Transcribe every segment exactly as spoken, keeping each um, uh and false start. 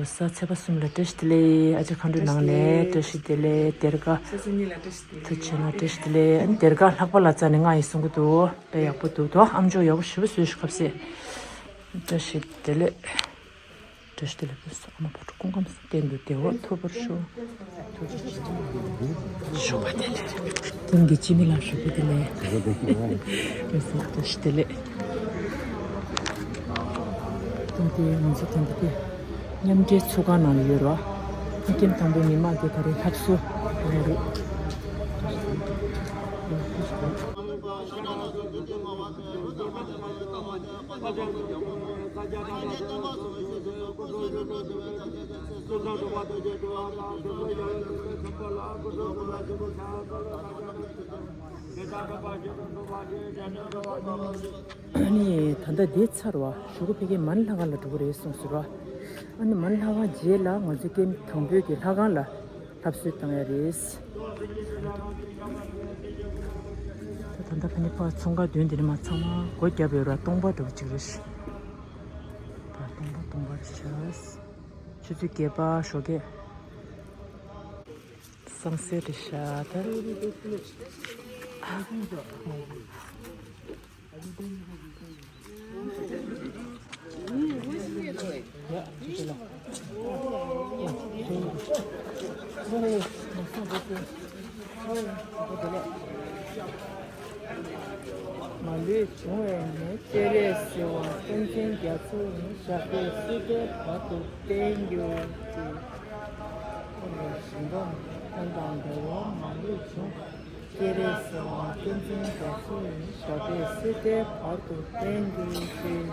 ས་ཚེས་པ་གསུམ་ལ་བཀྲ་ཤིས་བདེ་ལེགས། ཨ་ཅག་མཁའ་འགྲོའི་ནང་ནས་བཀྲ་ཤིས་བདེ་ལེགས། སྡེར་ཁ་ཐུགས་རྗེ་ཆེ་ན་བཀྲ་ཤིས་བདེ་ལེགས། ཨ་ནི་སྡེར་ཁ་ལྷག་པ་ལ་རྩ་ནས་ང་ཡིན་གསུང་གི་འདུག་དཔེ་ཡག་པོ་འདུག་དོ། ཨམ་ཅོག་ཡག་པོ་ཞེ་པོ་བཟོས་ཤག་ཁ་ཟས། བཀྲ་ཤིས་བདེ་ལེགས། བཀྲ་ཤིས་བདེ་ལེགས་ཕུལ་སོང་། ཨ་མ་བག་དྲོ་སྐུ་ཁམས་བརྟན་དུ་བདེ་བ་ཐོབ་པར་ཤོག་ཐུགས་རྗེ་ཆེ། ཞོགས་པ་བདེ་ལེགས། ཐེངས་འདི་སྤྱི་མི་ལ་ཞོགས་པ་བདེ་ལེགས། བཀྲ་ཤིས་བདེ་ལེགས། ཐེངས་འདི་ང་ཚོ་ཐེངས་འདི་མཉམ་འབྲེལ་ཚོགས་ཁང་ནང་ལ་ཡོད་རོགས། ཐེངས་དང་པོའི་མི་མང་དེ་ག་རེ་ལྷབ་སུ་ཡོད་རེད། ཨ་ནི་ད་ལྟ་འདི་ཚར་བ་གཞུག་གུ་ཕ་གིའི་མ་ཎི་ལྷ་ཁང་ལ་འགྲོ་གི་རེད་གསུངས་ཟེར་བ། ཨ་ནི་མ་ཎི་ལྷ་ཁང་རྗེས་ལ་ང་ཚོ་ཀེམ་དང་པོའི་གི་ལྷ་ཁང་ལ་ལྷབ་གསོལ་བཏང་ཡ་རེད། ད་ལྟ་ཕ་ནི་ཕར་ཚོང་ཁང་མདུན་དེ་ནས་མར་ཚང་མ་སྒོ་བརྒྱབ་ཡོད་ར། སྟོང་པ་འདྲ་པོ་ཅིག་རེད། ཕར་སྟོང་པ་སྟོང་པ་རེད་ཤག་ཆུ་ཚོད་བརྒྱད་པ་ཞོགས་ཀས། སང་སེ་རེད་ཤག་ད། མ་ལུས་བྱུང་བའི་ནད། སྤྱན་རས་གཟིགས་དབང་བསྟན་འཛིན་རྒྱ་མཚོ་ཡི། ཞབས་པད་སྲིད་མཐའི་བར་དུ་བརྟན་གྱུར་ཅིག་འཁོར་བའི་ཞིང་ཁམས་ཕན་དང་བདེ་བ་མ་ལུས་འབྱུང་། སྤྱན་རས་གཟིགས་དབང་བསྟན་འཛིན་རྒྱ་མཚོ་ཡི། ཞབས་པད་སྲིད་མཐའི་བར་དུ་བརྟན་གྱུར་ཅིག་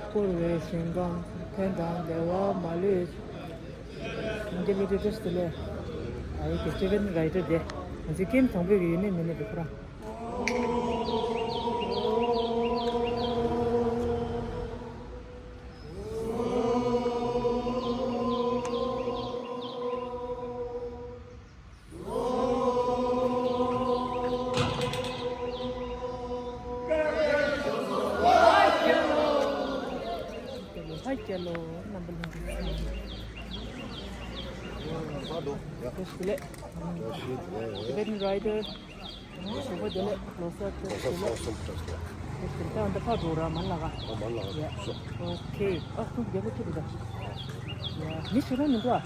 འཁོར་བའི་ཞིང་ཁམས་ཕན་དང་བདེ་བ་མ་ལུས། འདི་ལོ་དེ་བཀྲ་ཤིས་བདེ་ལེགས། ཨ་ཡེ་གེ་ཅེ་བེན་རའི་ཊར་དེ་ང་ཚོའི་ཀེམ་དང་པོའི་གི་ཡིན་ནི་མིན་ནི་དེ་ཁོ་རང་། ཧ་ཀྱ་ལོ། རྣམ་པ་ལྷན་རྒྱས་ཚང་མ། བཀྲ་ཤིས་བདེ་ལེགས། ཊི་བེ་ཊན་རའི་ཊར། ཞོགས་པ་བདེ་ལེགས། ལོ་གསར་བཀྲ་ཤིས་བདེ་ལེགས། བཀྲ་ཤིས་བདེ་ལེགས། ད་ལྟ་ཕར་འགྲོ་ར། མ་ལ་ག་ཨ་མ་ལ་ག་ཡ། ཤོག་ཨོ་ཁེ། ཨ་ཁུ་རྒྱལ་པོ་ཁྱེད་རེད་ད། ཡ། མི་ཞེ་དྲག་མི་འདུག་ཨ།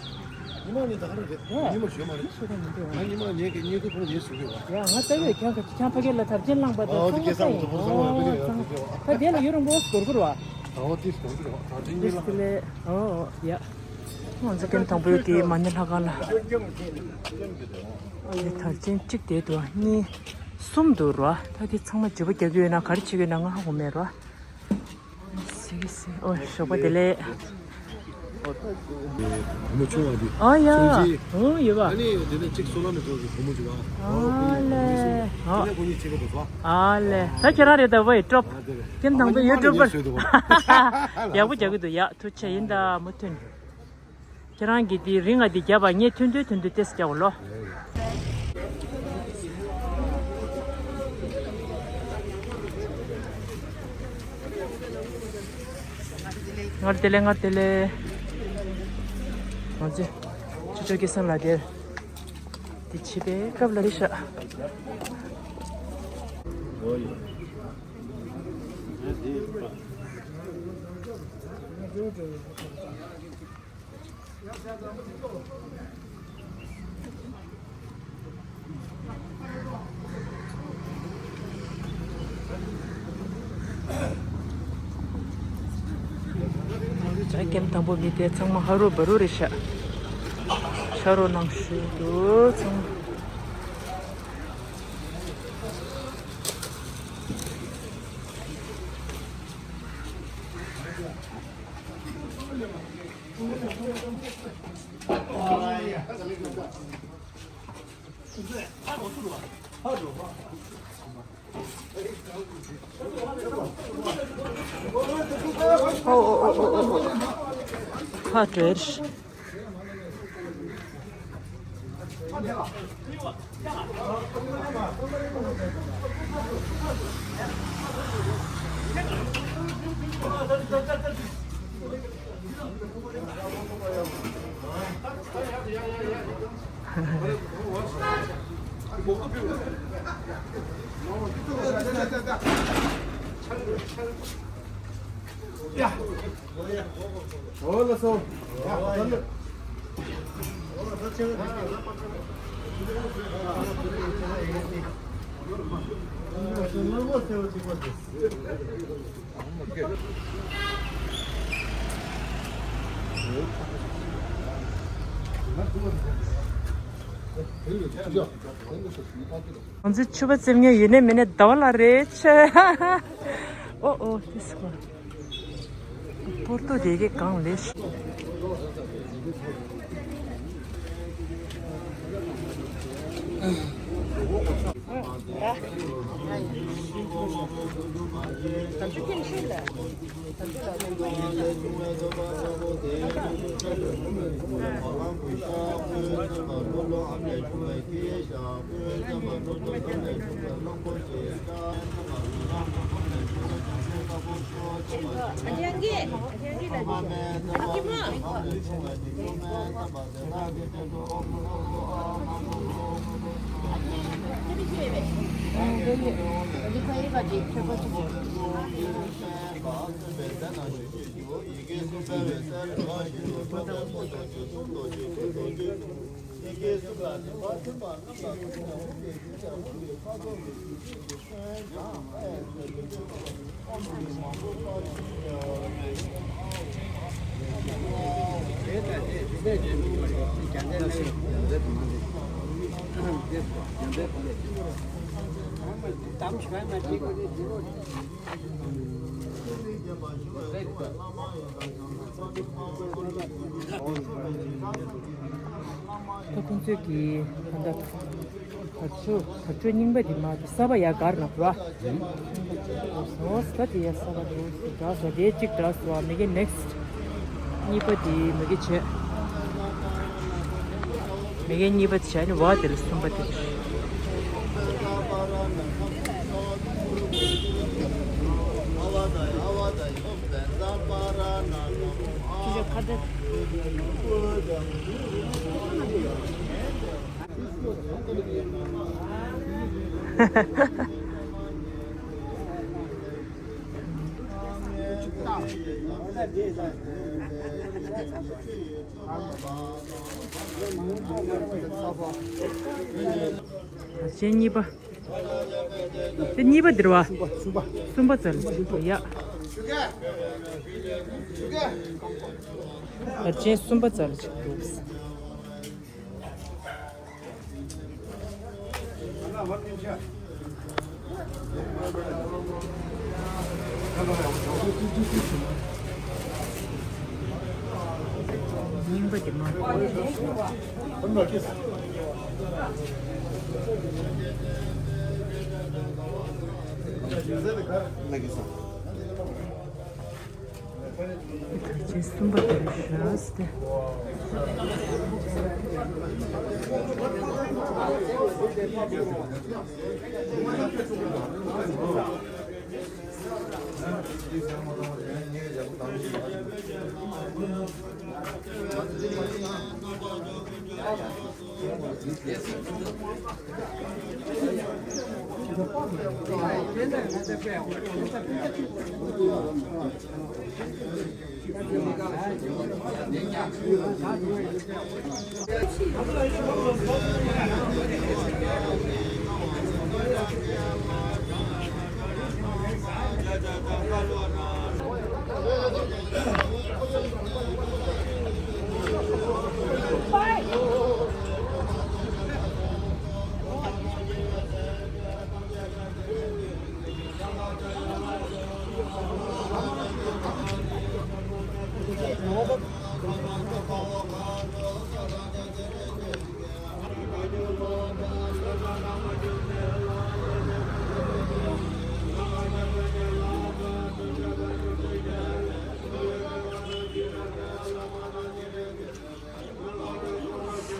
ཉི་མ་ནི་ད་ག་རེ་རེད། ཡ། ཉི་མ་ཞོད་མ་རེད། མི་ཞེ་དྲག་མི་འདུག་ཨ། ང་ཉི་མ་ངས་ཀྱི་གཉིད་ཁུག་ཁུག་ཉལ་བཞུགས་ཡོད་པ། ཡ། ང་ལྟ་བས་ཁྱང་ཁྱང་ཕ་གི་ལ་དར་ཆེན་བླངས་པ་དང་ཨོ་དེ་ཚང་མ་སྐད་ཆ་ཚང་ཡིན། ཨོ་ཚང་མ་ད་དེ་ལ་ཡུ་རུ་མགོ་སྒོར་སྒོར་བ། ཨོ་དེ་སྒོར་སྒོར་བ། དར་ཆེན་གཉིད་ལ། ཨོ་ཡ། ང་ཚོ་ཀེམ་དང་པོའི་གི་མ་ཎི་ལྷ་ཁང་ལ། དེ་དར་ཆེན་གཅིག་དེ་འདུག་གཉིས། གསུམ་འདུག་ར། ད་དེ་ཚང་མ་བརྗེ་པོ་རྒྱག་གི་ཡོད་ན་ག་རེ་བྱེད་ཀྱི་ཡོད་ན་ང་ཧ་གོ་མེད་ར། སི་སི། ཨོ་ཞོགས་པ་བདེ་ལེགས། བུ་མོ་ཆུང་བ་འདི། ཨ་ཡ། ཆུང་ཆེ། ཨོ་ཡོད་པ། ཨ་ནི་དེ་ནས་གཅིག་སོ་ལ་མི་ཐོག་གི་བུ་མོ་ཅིག་བ། ཨ་ལེ། ཨ་ལེ། ད་ཁྱེད་རང་རེད་ད་བའི་ཀྲོབ། ཨ་དེ་རེད། ཀེམ་དང་པོ་ཡོད་ཀྲོབ་པར། ཡག་པོ་རྒྱག་གི་འདུག་ཡ། ཐུགས་རྗེ་ཆེ་ཡིན་ད་མུ་མཐུད། ཁྱེད་རང་གིས་འདི་རིང་ང་འདི་བརྒྱབ་པ་ངས་ཐུང་ཐུང་ཐུང་ཐུང་ཏེས་རྒྱག་གོ་ལོ། སྔར་དེ་ལས་སྔར་དེ་ལས། ང་ཚོས་ཆུ་ཚོད་ཀྱི་སང་ལ་དེར་འདི་བྱེད་པའི་སྐབས་ལ་རེད་ཤག་ཀེམ་དང་པོ་མི་དེ་ཚང་མ་ཧ་རུ་བ་རུ་རེད་ཤག་ཤ་རོ་ནང་ཞུ་འདུག་ཚང་མ། ཁ་བྲལ། ང་ཚོས་ཕྱུ་པ་བཙེམ་མཁན་ཡོད་ནའི་མེད་ནའི་ཟླ་བ་ལ་རེད་ཆེ། ཨོ་ཨོ་དེ་སུ། པོར་ཏོ་དེ་གའི་གང་ལས། ད་ཁོང་ཚོས་ཀྱིས་ད་ལྟ་དར་ལྕོག་དར་ལྕོག་རྙིང་པ་འདི་མ་གཏོགས་གསར་པ་ཡ་གར་ན་བུ་ར། ཨོ་ས་དེ་ཡ་གསར་པ་འདུག་འདྲ་ས་དེ་གཅིག་འདྲ་སོ་མི་གི་ནེག་སི་གཉིས་པ་དེ་མི་གི་བྱས། མི་གི་གཉིས་པ་དེ་བྱས་ནི་བ་དེ་ལ་གསུམ་པ་དེ། གཞན་གཉིས་པ། དེ་གཉིས་པ་འདིར་བ། གསུམ་པ། གསུམ་པ་ཙམ་ལ་ཅིག་འདུག་ཡ། ད་ཅན་གསུམ་པ་ཙམ་ལ་ཅིག་འདུག་རྙིང་པ་དེ་མ། ལགས་ཀྱི་སོང་། ཅེས་གསུམ་པ་དེ་རེད་ཤག་སྟེ།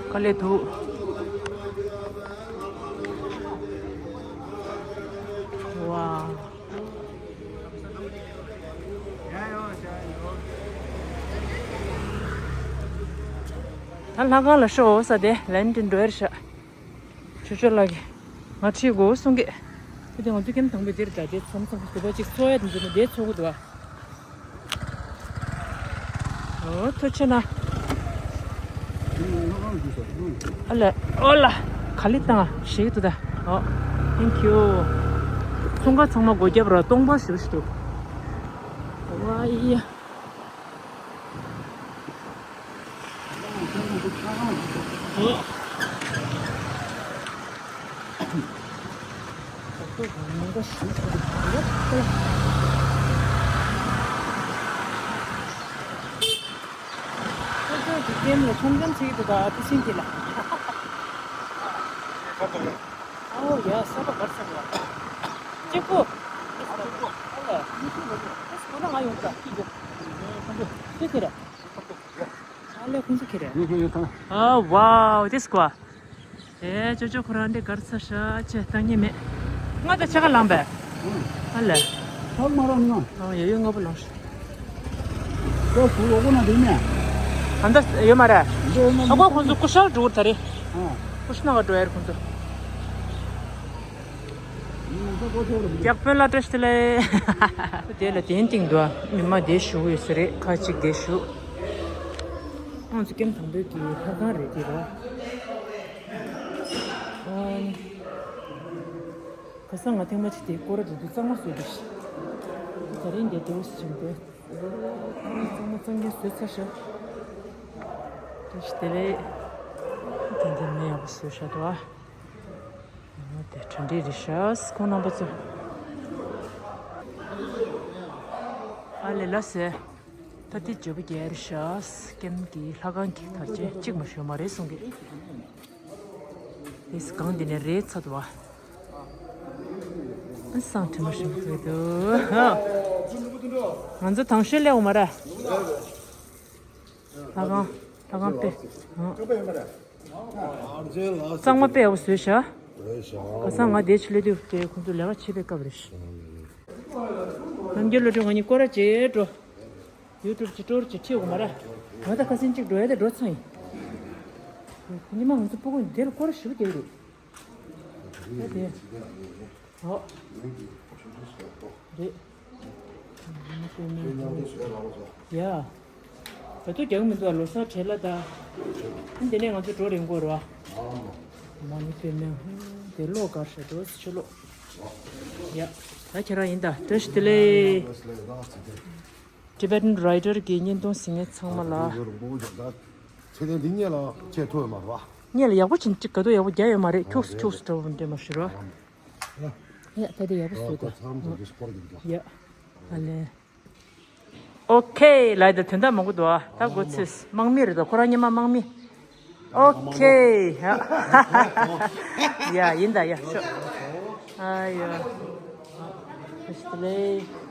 དཀའ་ལས་འདུག་ཝའོ། ང་ལྷ་ཁང་ལ་ཤོག་ས་དེ་ལན་ཏིན་འགྲོ་ཡར་ཤག་ཆོས་ཆོས་ལགས་ཀྱིས་ང་ཁྲིད་དགོས་གསུང་གི། དེ་ང་ཚོ་ཀེམ་དང་པོའི་འདིར་ད་དེ་མཚམས་མཚམས་སུ་བ་ཅིག་འཚོ་ཡ་དེ་འདི་ནི་དེ་འཚོ་གི་འདུག་ཨ། ཨོ་ཐུགས་རྗེ་གནང་། ཨ་ལ་ཨོ་ལ། ག་ལི་བཏང་ཞིག་ཏུ་ད། ཨོ་ཐེང་ཁྱུ། ཚོང་ཁང་ཚང་མ་སྒོ་བརྒྱབ་ར་སྟོང་པ་ཞིག་ཏུ། ཝ་ཡ། ཨོ། ཁོ་ཚོ་གི་ཀེམ་ལ་ཆོམ་ཆོམ་བྱེད་ཀྱི་འདུག་ག་ཨ་ཏི་སིན་དེ་ལ། ཨོ་ཡ་ས་པ་གར་ས་རེད་བ། གཅིག་པོ། ཨོ་ལ། ཨོ་ལ་ང་ཡོང་གི་ར་ཁྱི་ཡོད། ཁྱི་ཁྱི་ར། ཨ་ལས་ཁོང་ཚོ་ཁྱི་རེད། ཨ་ཝའོ་དེ་སྐོ། ཨེ་ཅོ་ཅོ་ཁོ་རང་འདི་གར་ཚ་ཤ་ཆེ་བཏང་ཉེ་མེད། ང་ད་ཆ་ག་ལངས་པས། ཨ་ལས། ཧོག་མ་རོ་ནི་ང་། ཨ་ཡ་ཡོད་ང་པོ་ལངས་ཤོག་ཁོ་སུ་ལོ་གོ་ན་དེ་ནས། ཨ་ད་ཡོད་མ་རེད། འདི་ཡོད་མ་ཨ་ཁོ་ཁོང་ཚོ་ཀུ་ཤལ་འགྲོ་གི་ད་རེད། ཨ། ཀུ་ཤ་ན་ག་འགྲོ་ཡ་རེད་ཁོང་ཚོ། ཡག་པོ་ལ་བཀྲ་ཤིས་བདེ་ལེགས། དེ་ལ་གདན་སྟེང་དུ་མི་མང་བསྡད་བཞུགས་ཡོད་ས་རེད། ཁ་ཅིག་བསྡད་བཞུགས། ང་ཚོ་ཀེམ་དང་པོའི་གི་ལྷ་ཁང་རེད་དེ་ར། ཁ་སང་ང་ཐེངས་མ་གཅིག་དེ་སྐོར་ར་འགྲོ་དུས་གཙང་མ་བཟོས་འདུག་ད་རིང་འདི་འདུག་ཟིན་ཏེ། གཙང་མ་གཙང་རྐྱང་བཟོས་ཚར་ཤག་བཀྲ་ཤིས་བདེ་ལེགས། དེ་འདི་མི་ཡག་པོ་བཟོས་ཤག་འདུག་ཨ། དེ་གྲ་སྒྲིག་རེད་ཤག་ཁོང་རྣམ་པ་ཚོ། ཨ་ལེ་ལ་སེ། ད་དེ་བརྗེ་པོ་རྒྱལ་རེད་ཤག་ཀེམ་གྱི་ལྷ་ཁང་གི་དར་ཆེན་གཅིག་མ་ཞོ་མ་རེད་གསུང་གི། དེ་སྒང་འདི་ནས་རེད་ཚ་དུ་བ། ཨ་སང་དྲི་མ་ཞིམ་པོ་འདུག་ང་ཚོ་དང་ཤོས་སླེབས་འོང་མ་ར། ལྷ་ཁང་། ལྷ་ཁང་དཔེ། གཙང་མ་དཔེ་ཡག་པོ་བཟོས་ཤག་ཁ་སང་ང་དེ་ཕྱི་ལོ་དུས་དེ་ཁོང་ཚོ་ལས་ཀ་བྱེད་པའི་སྐབས་རེད། རྣམ་རྒྱལ་བློ་གྲོས་ང་གཉིས་སྐོར་ར་བྱེད་འགྲོ། ཡུ་ཊུབ་ཅིག་སྤྲོར་ཅིག་ཁྲིད་དགོས་མ་ར། ང་ད་ཁ་སང་གཅིག་འགྲོ་ཡ་དེ་འགྲོ་ཚང་ཡིན། ཉི་མ་ང་ཚོ་སྤུ་གུ་འདིར་སྐོར་ར་ཞིབ་རྒྱག་རེད། ད་དེ། ཨོ། རེད། ཡ། བོད་ཐུག་རྒྱག་མི་འདུག་ལོ་གསར་བྲེལ་ལ་ད། འདི་ནས་ང་ཚོ་འགྲོ་རན་དགོས་ར། མ་ནི་པེ་མེ། དེ་ལོ་གར་ཤ་འགྲོ་ཆུ་ལོ། ཡ། ད་ཁྱེད་རང་ཡིན་ད་བཀྲ་ཤིས་བདེ་ལེགས། Tibetan Rider གྱི་བརྙན་ཐུང་གཟིགས་མཁན་ཚང་མ་ལ། ཚེ་བརྟན་འདི་སྔོན་ལ་ཆེ་ཐུབ་ཡོད་མ་རེད་བ། སྔོན་ལ་ཡག་པོ་ཕྱིན་ཅིག་ག་དུས་ཡག་པོ་རྒྱག་ཡོད་མ་རེད། ཁྱུགས་སུ་ཁྱུགས་སུ་འགྲོ་བ་འདྲ་མ་ཞུ་རོགས། ཡ་ད་དེ་ཡག་པོ་བཟོས་ད། ཡ་ཨ་ལེ། ཨོ་ཁེ་ལ་ཡི་ད་དོན་དག་མང་པོ་འདུག་ཨ་ད་གོ་ཚོད་དམག་མི་རེད་ད་ཁོ་རང་སྔོན་མ་དམག་མི། ཨོ་ཁེ་ཡ། ཡ་ཡིན་ད་ཡ་ཤོ། ཨ་ཡ། བཀྲ་ཤིས་བདེ་ལེགས།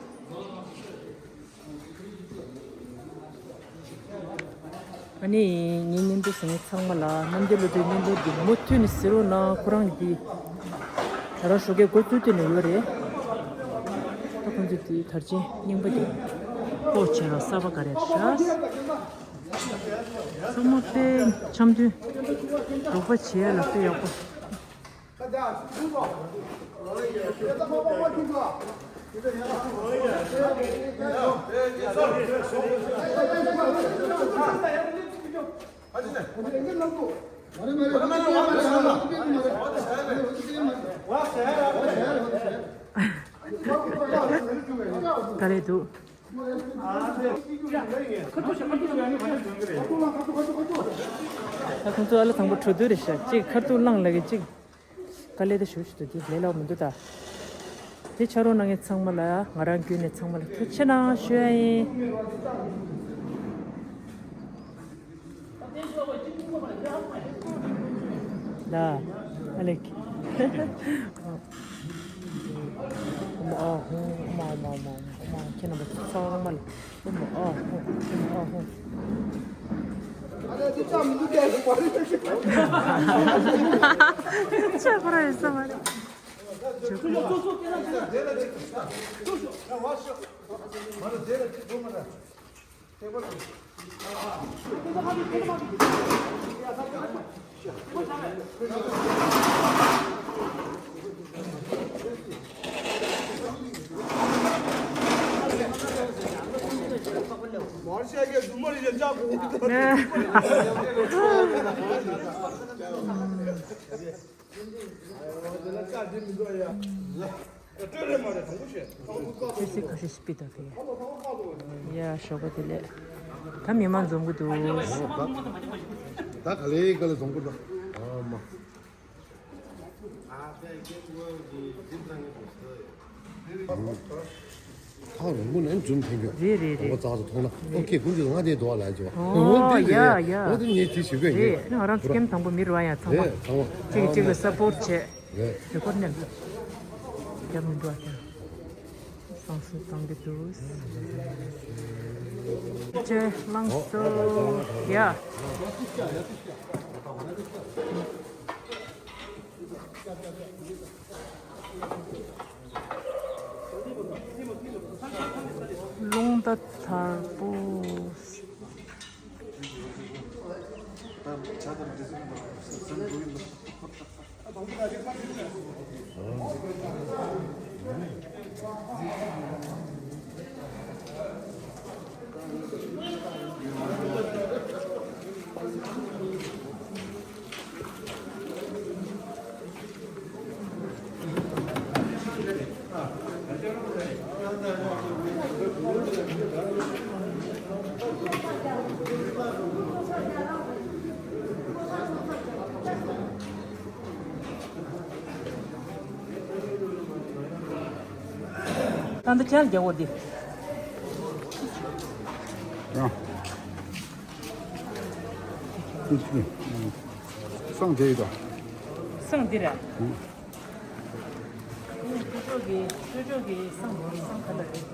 ཨ་ནི་ངའི་བརྙན་ཐུང་གཟིགས་མཁན་ཚང་མ་ལ་རྣམ་རྒྱལ་བློ་གྲོས་བརྙན་ཐུང་འདི་མུ་མཐུད་ནས་གཟིགས་རོགས་གནང་། ཁོ་རང་གི་འདི་ད་རང་ཞོགས་ཀས་འགོ་བཙུགས་དུས་ནས་ཡོད་རེད། ད་ཁོང་ཚོ་འདི་དར་ཆེན་རྙིང་པ་འདི་སྤོ་བྱས་ལ་གསར་པ་ག་རེ་རེད་ཤག་ཚང་མ་དཔེ་འཆམ་མཐུན་རོགས་པ་བྱེད་ཡ་ལ་དཔེ་ཡག་པོ། ག་རེ་འདུག་ད་ཁོང་ཚོ་ཨ་ལ་དང་པོ་གྲོས་བསྡུར་རེད་ཤག་གཅིག་ཁ་ཐུག་བླངས་ལ་གི་གཅིག་དཀའ་ལས་དེ་ཞུ་ཞུ་དུ་དེ་ལས་སླ་པོ་མི་འདུག་ད། དེ་ཕྱག་རོགས་གནང་མཁན་ཚང་མ་ལ་ང་རང་བརྒྱུད་ནས་ཚང་མ་ལ་ཐུགས་རྗེ་གནང་ཞུ་ཡ་ཡིན། ད་ཨ་ལེགས། ཨོ་མ་ཨོ་ཧོ། ཨོ་མ་ཨོ་མ་ཨོ་མ་ཨོ་མ། ཁྱེད་རྣམ་པ་ཚང་མ་ལ། ཨོ་མ་ཨོ་ཧོ། ཨོ་མ་ཨོ་ཧོ། ཆོས་ཁོ་རང་ཡིན་ས་མ་རེད། ཆོས་ཁོ་རང་། ཁྱེད་སི་ཁ་ཤས་སྤི་ད་གི། ཡ་ཞོགས་པ་དེ་ལས། ད་མི་མང་འཛོམས་གི་འདུག་ད་ག་ལེ་ག་ལེ་འཛོམས་གི་འདུག་ཨ་མ། ཐག་རིང་པོ་ནས་འཛུམ་ཐེངས་རྒྱུ། རེད་རེད་རེད། འོ་ཙག་ཙག་མཐོང་ན། ཨོ་ཁེ་ཀུན་གྱིས་ང་དེ་འདུག་ལ་ཇོ། ཨོ་འདི་ཡ་རེད་ཡ། འོ་དེ་ངས་དེ་ཞིག་གོ་ངས། རེད། ང་རང་ཚོ་ཀེམ་དང་པོ་མི་རུ་བ་ཡ་ཚང་མ། རེད་ཚང་མ། གཅིག་གིས་གཅིག་ལ་སཔོར་ཊི་བྱས། རེད། རེ་ཀོར་ནས་རྒྱབ་མི་འགྲོ་བ་དང་། བསང་གསོལ་བཏང་གི་འདུག་ཅེ་ལངས་སོ་ཡ། རླུང་རྟ་དར་པོ། ད་འདི་ཅན་རྒྱལ་པོ་འདི། ཡང་། སང་དེ་ཡིན་ད། སང་འདི་ར། ཨུ། ཆོས་ཕྱོགས་ཀྱི་ཆོས་ཕྱོགས་ཀྱི་སང་མོ་སང་ག་ལ་རེད།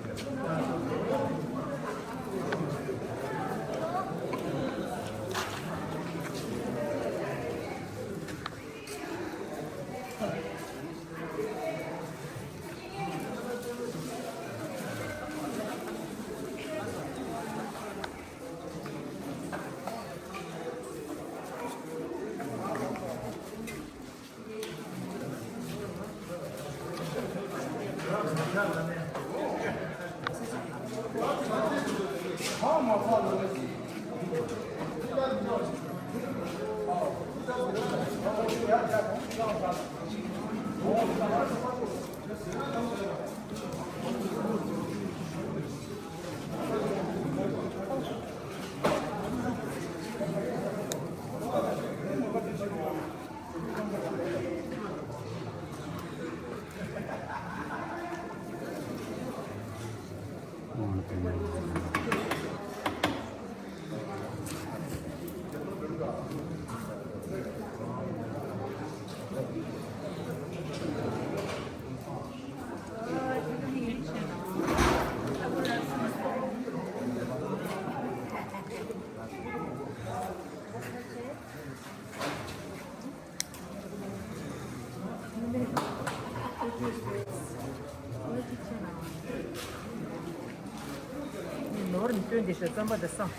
ནོར་འདོན་འདི་ཤ་རྩམ་པ་འདི་སང་།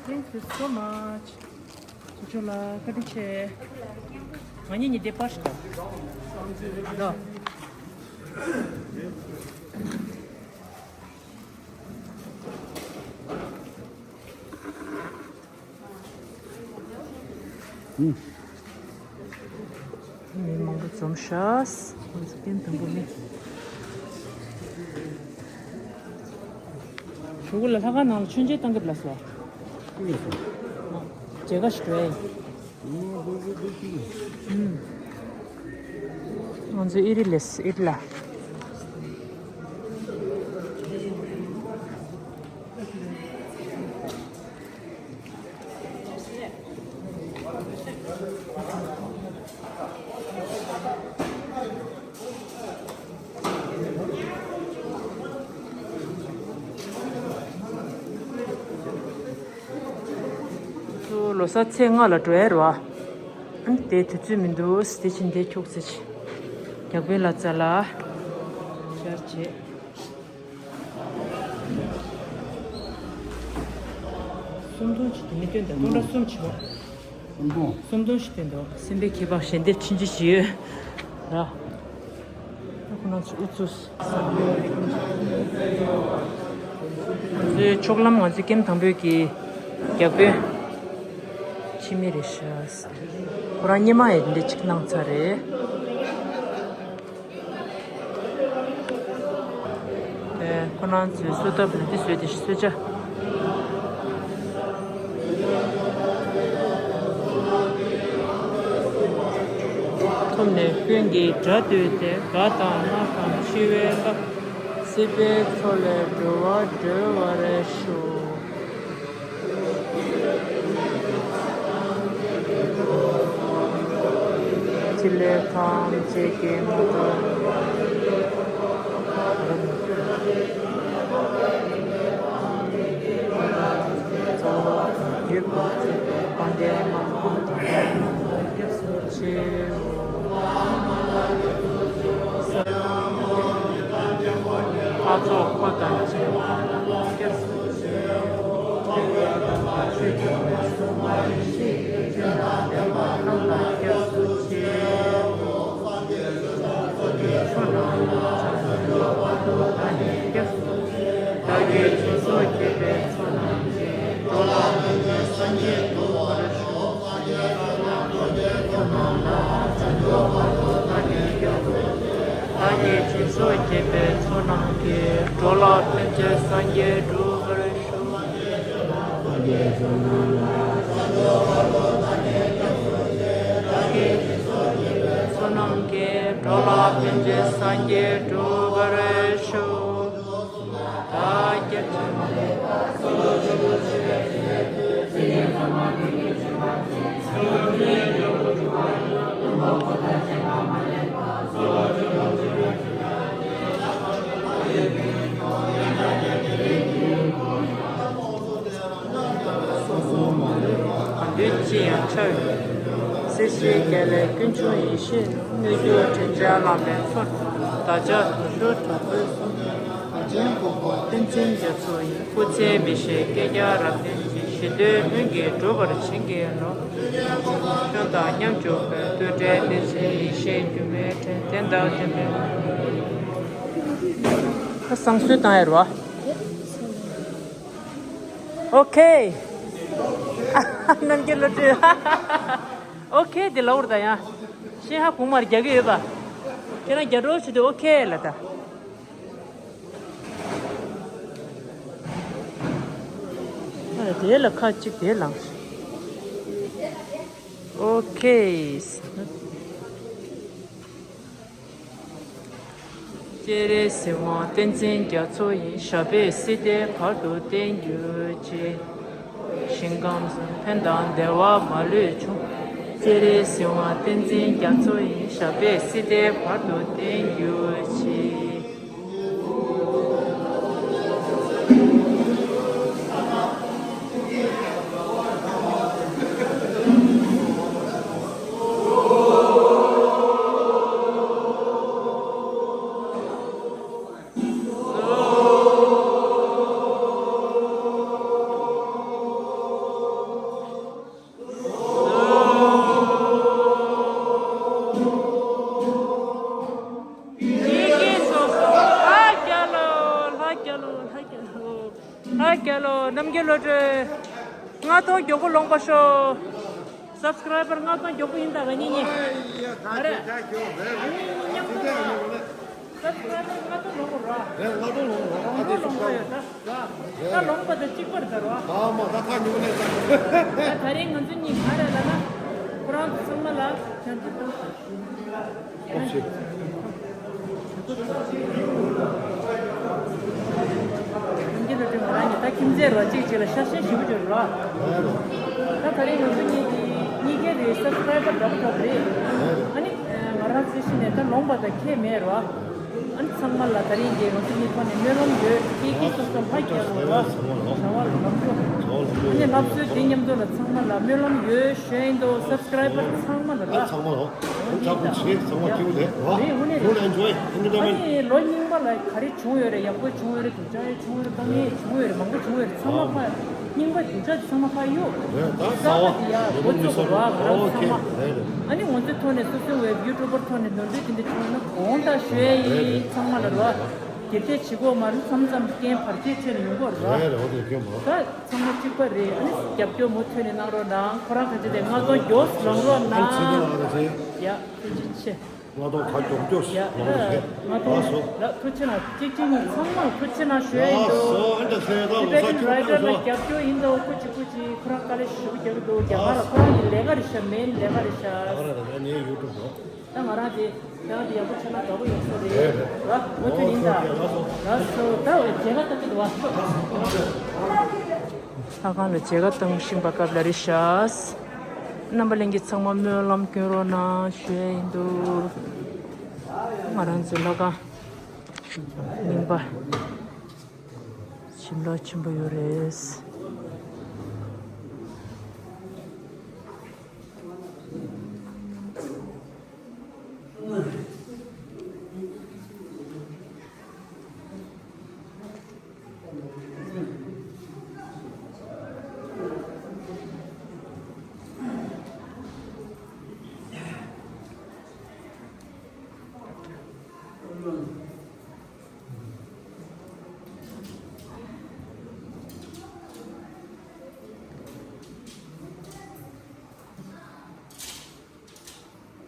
Thank you so much. ཁྱེད་ཚོ་ལ་བཀའ་དྲིན་ཆེ། ང་གཉིས་གཉིས་དེ་པར་ཞིག་དང་། ལོ། ཨུ། མི་མང་པོ་འཛོམས་ཤག་ང་ཚོ་ཀེམ་དང་པོ་ནི། གཞུག་གུ་ལ་ལྷ་ཁང་ནང་ལ་མཆོད་མཇལ་བཏང་གི་ལབ་སོང་། མཇལ་ཁ་ཞིག་འགྲོ་ཡ་ཡིན། ང་ཚོ་ཨི་རི་ལས་ཨི་རི་ལ། ཚོ་ལོ་གསར་ཚེས་ལྔ་ལ་འགྲོ་ཡ་རེད་བ། དེ་དུས་ཚོད་མི་འདུག་དེ་ཕྱིན་དེ་ཁྱུག་ཙེ་ཆེ། རྒྱག་པའི་ལ་ཙ་ལ། ཤར་བྱེད། སུམ་སྟོང་ཅིག་དེ་མི་སྟོན་དང་སྟོང་ཕྲག་གསུམ་བྱེད་པ། སུམ་སྟོང་། སུམ་སྟོང་ཞིག་སྟོན་འདུག་སེམས་པའི་ཁྱད་འཕགས་ཞལ་འདེབས་ཕྱིན་ཅི་ཞིག་ཡོད་ར། ཁོ་རང་ཚོ་ཨུ་ཚུགས། ང་ཚོའི་ཕྱོགས་ལམ། ང་ཚོའི་ཀེམ་དང་པོའི་གི་རྒྱ་དཔོན་འཆི་མེད་རེད་ཤག་ཁོ་རང་སྔོན་མ་ཡང་འདི་འདྲ་ཅིག་གནང་ཚར་རེད། ཨེ། ཁོ་རང་ཚོས་གསོལ་ཐབ་ལ་འདི་བཟོས་ཏེ་གསོལ་ཇ། ཐོབ་ནས་ཀུན་གྱིས་དགྲ་བཏུལ་ཏེ། དགའ་དང་བརྣག་དང་འཆི་བའི་རླབས། སྲིད་པའི་མཚོ་ལས་འགྲོ་བ་སྒྲོལ་བར་ཤོག་ཕྲིན་ལས་ཐམས་ཅད་ཀྱི་མངའ་ཐང་ལྷ་ཚོགས་འཁོར་དང་བཅས་པ། སྐྱབས་སུ་མཆིའོ། བདག་གིས་སྦྱིན་སོགས་བགྱིས་པའི་ཚོགས་རྣམས་ཀྱིས། འགྲོ་ལ་ཕན་ཕྱིར་སངས་རྒྱས་འགྲུབ་པར་ཤོག་བདག་གིས་སྦྱིན་སོགས་བགྱིས་པའི་ཚོགས་རྣམས་ཀྱིས། འགྲོ་ལ་ཕན་ཕྱིར་སངས་རྒྱས་འགྲུབ་པར་ཤོག་བདག་གིས་སྦྱིན་སོགས་བགྱིས་པའི་ཚོགས་རྣམས་ཀྱིས། འགྲོ་ལ་ཕན་ཕྱིར་སངས་རྒྱས་འགྲུབ་པར་ཤོག་གང་འདུལ་ཅི་ཡང་འཆར། སྲིད་ཞིའི་རྒྱལ་ལས་ཀུན་འབྱུང་ཡེ་ཤེས། དངོས་གྱུར་དྲན་བྱར་ལངས་པའི་ཚོགས། བདག་ཅག་དུད་འགྲོ་དྲག་པོའི་གཟུགས། གངས་ཅན་གོ་འཕང་བསྟན་འཛིན་རྒྱ་མཚོ་ཡི། སྐུ་ཚེ་མི་ཤིགས་བསྐལ་བརྒྱར་རབ་བརྟན་ཅིང་། ཞི་དུལ་ལྷུན་གྱིས་གྲུབ་པར་བྱིན་གྱིས་རློབས། སྐྱོན་དང་མཉམ་འཇོག་པའི་བསྟོད་སྒྲའི་རླུང་བཙན་ཡེ་ཤེས་སྒྱུ་མའི་ཕྲེང་བསྟན་དང་བསྟན་པའི། ཁ་བསང་གསོལ་བཏང་ཡ་རེད་བ། ཨོ་ཁེ། རྣམ་རྒྱལ་བློ་གྲོས། ཨོ་ཁེ་དེ་ལབ་རེད་ད་ཡ། ཤེས་ཧ་གོང་མར་རྒྱག་གི་ཡོད་པ། ཁྱེད་རང་རྒྱ་སྒྲོག་བྱེད་དུས་ཨོ་ཁེ་ལབ་ད། ཨ། དེ་ལ་ཁ་གཅིག་དེ་ལངས། ཨོ་ཁེ། སྤྱན་རས་གཟིགས་དབང་བསྟན་འཛིན་རྒྱ་མཚོ་ཡི། ཞབས་པད་སྲིད་མཐའི་བར་དུ་བརྟན་གྱུར་ཅིག་ཞིང་ཁམས་སུ་ཕན་དང་བདེ་བ་མ་ལུས་འབྱུང་། སྤྱན་རས་གཟིགས་དབང་བསྟན་འཛིན་རྒྱ་མཚོ་ཡི། ཞབས་པད་སྲིད་མཐའི་བར་དུ་བརྟན་གྱུར་ཅིག་ཡེ་ཤེས་སོ་སོ། ལྷ་རྒྱལ་ལོ། ལྷ་རྒྱལ་ལོ། ལྷ་རྒྱལ་ལོ། ལྷ་རྒྱལ་ལོ། རྣམ་རྒྱལ་བློ་གྲོས། ལྔ་སྟོང་མགྱོགས་པོ་ལོངས་པར་ཤོག་སབ་སི་ཀ་རའི་བར་ལྔ་སྟོང་མགྱོགས་པོ་ཡིན་ད། ང་གཉིས་གཉིས། ཨ་རེ། ང་གཉིས་མཉམ་དུ་ལ། སབ་སི་ཀ་རའི་བར་ལྔ་སྟོང་ལོངས་པར་རོགས། རེད། ལྔ་སྟོང་ལོངས་རོགས། ཨ། དེ་ལོངས་པར་ཤོག་ཡོད་ད། ད་ལོངས་པ་དང་གཅིག་པར་ད་རོགས། ཨ་མ། ད་ཐག་ཉེ་པོ་ལས་ད། ད་ད་རིང་ང་ཚོ་གཉིས་ག་རེ་ལབ་ན། ཁོ་རང་ཚོ་ཚང་མ་ལ་བྱང་ཆུབ་ཐོབ། ཨོ་ཤི། ཡོང་གི་འདུག་དེ་ང་རང་གཉིས་ད་ཁྱིམ་མཚེས་རོ། གཅིག་གཅིག་ལ་ཤ་ཞེན་ཞེ་པོ་ཅིག་རོ། ད་ད་རིང་ང་ཚོ་གཉིས་ཀྱི་གཉིས་ཀའི་རེད། སབ་སི་ཀ་རའི་བར་འདྲ་པོ་འདྲ་པོ་རེད། ཨ་ནི་ང་རང་ཚོའི་གཞི་ནས་ད་ལོངས་པ་དང་ཁྱད་མེད་རོ། ཨ་ནི་ཚང་མ་ལ་ད་རིང་གི་ང་ཚོ་གཉིས་ཐོག་ནས་སྨོན་ལམ་ཡོད། ཀྱི་ཀྱི་སོ་སོ་ལྷ་རྒྱལ་ལོ་རོ། བྱ་བ་ལམ་འགྲོ། ཨ་ནི་ལབ་སྲོལ་དེ་མཉམ་དུ་ལ་ཚང་མ་ལ་སྨོན་ལམ་ཡོད། གཞན་དུ་སབ་སི་ཀ་རའི་བར་ཚང་མ་ལ་རོ། ཚང་མ་རོ། ཨོ་ཅག་པོ་ཆེ་ཚང་མ་ཁྱེའུ་རེད་རོ། རེད། དངོས་གནས་རེད། Enjoy, entertainment། ཨ་ནི་ལོ་རྙིང་པ་ལ་ག་རེ་བྱུང་ཡོད་རེད། ཡག་པོ་བྱུང་ཡོད་རེད། སྡུག་ཅག་བྱུང་ཡོད་རེད། བཏང་ཡས་བྱུང་ཡོད་རེད། མང་པོ་བྱུང་ཡོད་རེད། ཚང་མ་ཕ། རྙིང་པ་རྒྱུ་ཆ་དེ་ཚང་མ་ཕར་གཡུག་རེད། ད་གསར་པ་དེ་ཡ་ཉོ་འགོ་ཚུགས་རོགས་ཨོ་ཁེ་ཚང་མ། རེད་རེད། ཨ་ནི་ང་ཚོའི་ཐོག་ནས་སོ་སོའི་ཝེབ་ཡུ་ཊུབ་པར་ཐོག་ནས་འདོན་སྤྲོད་དེ་འདྲ་བྱུང་ན་དགོངས་དག་ཞུ་ཡ་ཡིན་ཚང་མ་ལ་རོགས། སྒེར་གཅོད་བྱེད་དགོས་མ་རེད། མཚམས་མཚམས་རྐྱེན་བར་ཆད་ཆེ་ནས་ཡོང་གི་རེད་རོགས། རེད་རེད། འོ་དེ་སྐྱོན་མ་རེད། ད་ཚང་མ་གཅིག་པ་རེད། ཨ་ནི་རྒྱབ་སྐྱོར་མུ་མཐུད་ནས་གནང་རོགས་གནང་། ཁོ་རང་ག་ཚོད་དེ་སྔ་ཚོད་མགྱོགས་སུ་ལངས་རོགས་གནང་། ཡ་ཐུགས་རྗེ་ཆེ། ང་དང་ཁ་ཀྱོག་ཀྱོག་ཡ་ལོ་རེ་ང་དང་ལགས་སོ། ལགས་ཐུགས་རྗེ་གནང་། གཅིག་གཅིག་གཉིས་ཚང་མར་ཐུགས་རྗེ་གནང་ཞུ་ཡ་ཡིན་ལགས་སོ། འདི་ཚེ་ད་ལོ་Tibetan Writer་ལ་རྒྱབ་སྐྱོར་ཡིན་དོ། སྐུ་མཁྱེན་སྐུ་མཁྱེན། ཁོ་རང་དཀའ་ལས་ཞེ་པོ་རྒྱག་གི་འདུག་རྒྱ་གར་ལ་ཁོ་རང་གི་ལས་ཀ་རེད་ཤག་མེན་ལས་ཀ་རེད་ཤག་ད་ག་རེ་རེད། ངའི་ཡུ་ཊུབ་འགྲོ། ད་ང་རང་དེ་ཁྱེད་རང་དེ་ཡག་པོ་བྱས་ན་དགའ་པོ་ཡོང་ས་རེད། རེད་རེད། ར་མུ་མཐུད་ཡིན་ད། ལགས་སོ། ལགས་སོ། ད་འོ་མཇལ་ཁ་བཏང་གི་འདུག་བ། ལྷ་ཁང་ལ་མཇལ་ཁ་བཏང་བཞིན་པ་སྐབས་ལ་རེད་ཤག་རྣམ་པ་ལྷན་རྒྱས་ཚང་མ་སྨོན་ལམ་སྐྱོན་རོགས་གནང་ཞུ་ཡ་ཡིན་འདུག་ང་རང་ཚོའི་ལྷ་ཁང་རྙིང་པ་བྱིན་རླབས་ཆེན་པོ་ཡོད་རེད།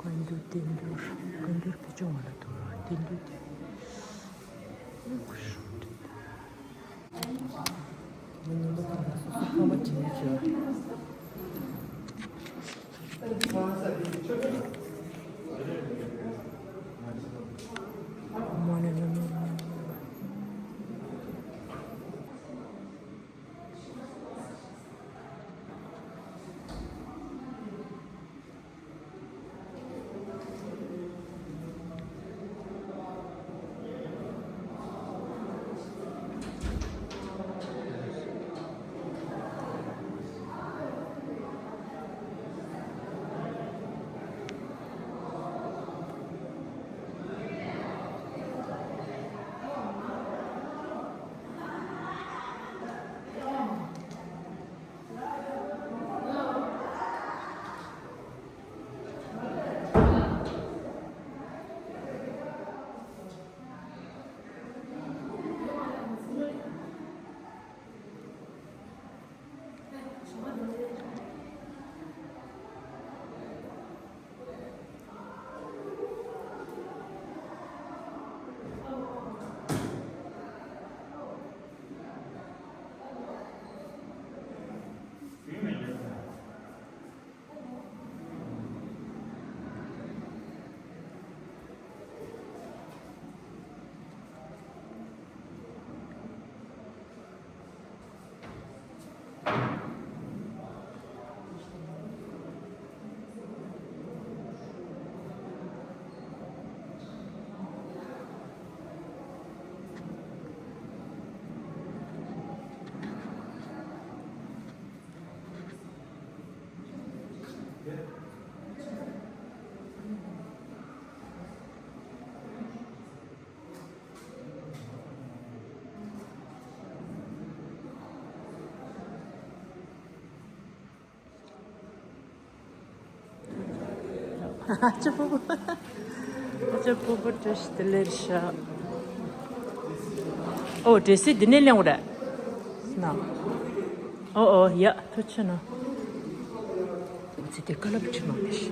བཀའ་འགྱུར་བསྟན་འགྱུར། བཀའ་འགྱུར་ཕལ་ཆེར་ང་ལ་ཐུག་རོགས། བསྟན་འགྱུར་དེ། ཨུ་ཤུ། ང་ཉིན་མོ་དེ་ལ་སོ་སོ་ཕ་མ་དྲིན་ལན་ཆེ་བ། མ་ནི་ནི་ནི་ནི། ཨ་ཅག་སྤོ་བོ། ཨ་ཅག་སྤོ་བོ་བཀྲ་ཤིས་བདེ་ལེགས་ཤག་ཨོ་འདྲེ་སྲིད་འདི་ནས་གླེང་བ་རེད། ན། ཨོ་ཨོ་ཡ་ཐུགས་རྗེ་གནང་། ཚེ་འདི་དཀའ་ལས་ཁྲི་མ་མེད་ཤག་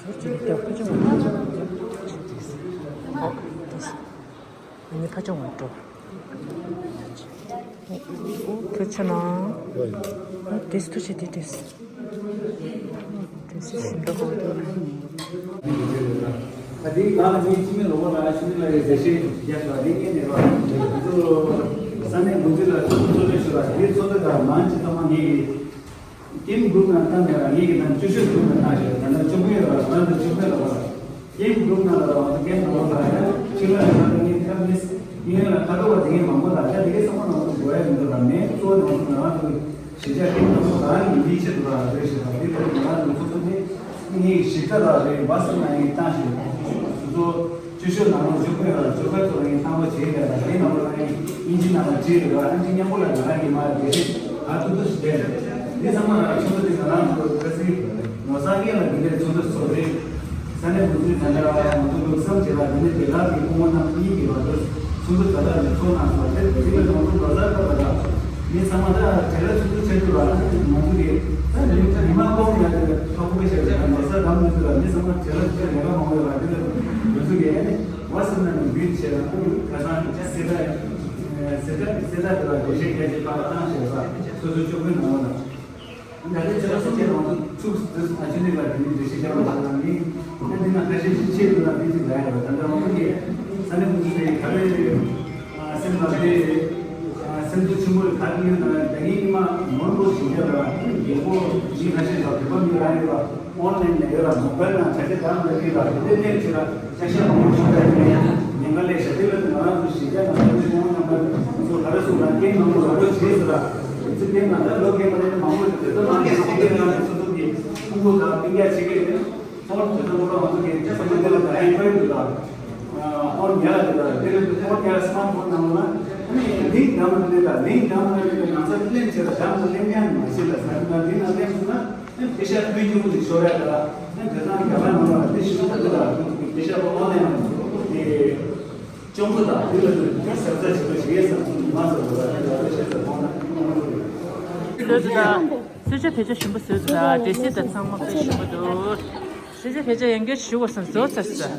ཟུར་གཅིག་རྒྱབ་ཁ་ཅུང་ཨོ་དེ། ཨ་ནི་ཕ་ཅུང་ངོ་འགྲོ། ཨོ་ཐུགས་རྗེ་གནང་། ཨོ་དེས་ཐུགས་རྗེ་དེ་དེས། དེ་སུ་ཞིག་འགྲོ་དགོས་འདུག་ད་དེའི་སྒང་ལ་ངས་སྤྱི་མི་ལོ་བ་ལ་ཤི་ནི་ལ་ཡི་ཟེར་ཤེས་རྒྱ་ཞུ་བ་དེ་ངས་ནས་རོགས་ང་ཚོ་ས་གནས་འགོ་འཛིན་ལ་ཚོགས་འདུ་ཞུ་བ་དེའི་ཚོགས་འདུ་དང་མང་ཆེ་ཚང་མ་ངས་ཀེམ་གུ་རུབ་ནང་བཏང་ནས་ལ་ངས་ཀྱི་ནང་བཅུ་ཤོས་གུ་རུབ་ནང་བཏང་ཞུ་ད་ནང་བཅུ་དགུ་ཡོད་ལ་ང་ཚོ་བཅུ་དགུ་ལ་བ་ཀེམ་གུ་རུབ་ནང་ལ་རོགས་ང་ཚོ་ཀེམ་གུ་རུབ་ལ་ཡང་ཕྱི་ལ་ང་ཚོ་ངས་ཁ་མིས་ངས་ལ་ཁ་དོག་པ་དེ་ངས་མང་པོ་ལ་ད་དེ་གའི་ཚང་མ་ནང་དུ་འགྲོ་ཡ་མི་འདུག་ལ་མེད་གཙོ་བོ་ནང་དུ་ང་ཚོ་གཞིས་ཆགས་ཀེམ་ནང་དུ་རང་གི་ཡིད་ཆེད་དུ་ར་རེ་ཞེས་དང་དེ་ལྟར་ང་ཚོ་ཚོགས་འདུ་དེ། ངའི་གཞི་རྩ་ལ་རེད་བ་སོང་ན་ཡིན་བཏང་ཞིང་སོ་སོ་ཆུ་ཤོག་ནང་ལ་འཇུག་དགོས་ཡོད་ལ་ཆོ་ག་ཚོ་ཡིན་བཏང་བ་བྱེད་ཡོད་ལ་དེ་ནང་ལ་ཡིན་ཨིན་ཇི་ནང་ལ་བྲིས་ཡོད་ལ་ཨིན་ཇི་མཉམ་པོ་ལ་ང་རང་གི་མ་རེད་དེ་ཨ་ཐུག་ཐུག་ཞིག་རེད། འདི་ཚང་མ་ང་རང་ཆུང་ཚོ་དེ་ང་རང་ཚོ་ཁ་སི་ནོར་ས་སྐད་ལ་འདི་འདྲའི་ཚོགས་འདུ་ཚོགས་རེད། ས་གནས་འགོ་འཛིན་ད་ལྟ་ང་ཚོ་ལུགས་བསམ་བྱེད་ལ་འདི་ནས་དེ་ལ་གི་སྐུ་ངོ་རྣམ་གཉིས་ཀྱི་བར་དུ་ཚོགས་འདུ་ད་ལྟ་ནས་ཚོགས་གནང་སོང་དེ་དེ་ལ་ང་ཚོ་ལོ་གསར་སྐབས་ལ་མི་ཚང་མ་ད་དེ་ལ་ཚོགས་འདུ་བྱེད་དུས་ལ་ང་ཚོ་གི་ད་མི་མི་མང་སྐོར་ཡ་དེ་ལ་ཁག་པོ་བྱས་ལ་ལོ་གསར་གམ་མི་ཚོ་ལ་མི་ཚང་མ་དེ་ལ་དེ་ལ་ལས་ཀ་མང་པོ་ཡོད་ལ་དེ་ལ་ང་ཚོ་གི་ཨ་ནི་བ་སི་ན་ནི་འབུད་བྱས་ལ་ཁ་སང་སེ་ད་སེ་ད་སེ་ད་དེ་ལ་དགོས་ཤེས་སྐད་ཆ་ཁག་བཏང་བྱས་ལ་སོ་སོ་ཆོག་པའི་ནང་ལ། ད་ལྟའི་ཆ་ལ་སོ་སྐྱེ་རང་ཚོ་ཚུགས་སུ་ཨ་ཅི་ནི་ལ་དེ་ནི་འདྲི་ཤེས་བྱ་བ་ལ་ནི་ཨ་འདི་ན་ཁ་ཤས་ཤིག་ཆེད་དུ་ལ་དེ་ཅིག་ལ་ཡོད་ད་ལྟ་ང་ཚོ་གི་ས་གནས་ཀུན་ཏུ་དེ་ག་རེ་སེམས་ལ་དེ་སེམས་ཚོར་ཆེན་པོ་རེ་ག་རེ་ཡོད་ན་ད་ངའི་ཉི་མ་མོན་གྷོ་ཞིང་ཆེན་ལ་རྒན་པོ་མི་ཁ་ཤས་ལ་བོད་པ་མི་རང་ཡོད་ལ། ཨོན་ལན་ནས་ཡོད་ལ་མོ་བལ་ནང་བྱ་བྱེད་དང་འདྲ་མི་ལ་དེ་འདྲའི་གནས་ཚུལ་ལ་ཤ་ཤ་མང་པོ་ཞིག་ལ་ཡིན་ཉེན་ཁ་ལས་ཤ་དེ་ལ་ང་རང་ཚོ་ཞི་རྒྱ་ནང་ལ་ཚོང་རྣམ་པ་ཚོ་ག་རེ་སོང་ལ་རྐྱེན་མང་པོ་རག་པོ་བྱེད་ཟེར་ལ་ཚེ་རྐྱེན་ནང་ལ་ལོ་རྐྱེན་པ་དེ་མང་པོ་དེ་ཚོ་ནང་ལ་ཤ་དེ་ལ་ཚོ་ཚོ་གི་ཕུང་པོ་དང་སྤུན་ཀྱག་ཆེ་གེ་ཚོང་དེ་ཚོ་མོ་ལ་ང་ཚོ་གི་ཅེ་ས་མ་དེ་ལ་ད་ཡིན་པ་ཡིན་འདུག་ལ་ཨོན་ཉལ་ལ་དེ་ལ་དེ་ལ་ཨོན་ཉལ་ལ་སི་མ་ཕོན་ནང་ལ་ཨ་ནི་ལིང་ཌམ་དེ་ལ་ལིང་ཌམ་ལ་དེ་ལ་ནང་ས་གླེང་བྱེད་ལ་ཌམ་ལ་གླེང་ཡང་མ་བྱེད་ལ་ས་ན་དེ་ན་གླེང་སོང་ན། ཨེ་ཤ་ཕུལ་རྒྱུ་ཞོར་ཡ་ད་ཨེ་དེ་དང་རྒྱ་གར་ནང་ལ་དེ་ཤི་ད་དེ་ལ་ཨེ་ཤ་པོ་ཨོ་ནེ་དེ་ཅོང་གུ་དང་དེ་ལ་དེ་ཟབ་ཟབ་ཞིག་ཞིག་ཡས་སམ་སུ་མ་ཟབ་ཟབ་ལ་དེ་ལ་ཤ་ཟབ་ཨོ་ནེ། བཟོས་འདུག་ད། གསོལ་ཇ་བེད་སྤྱོད་ཞིམ་པོ་བཟོས་འདུག་ད། འབྲས་སིལ་དང་ཚང་མ་དཔེ་ཞིམ་པོ་འདུག་གསོལ་ཇ་བེད་སྤྱོད་ཡང་བསྐྱར་ཞུ་བར་སམ་བཟོ་ཚར་སོང་།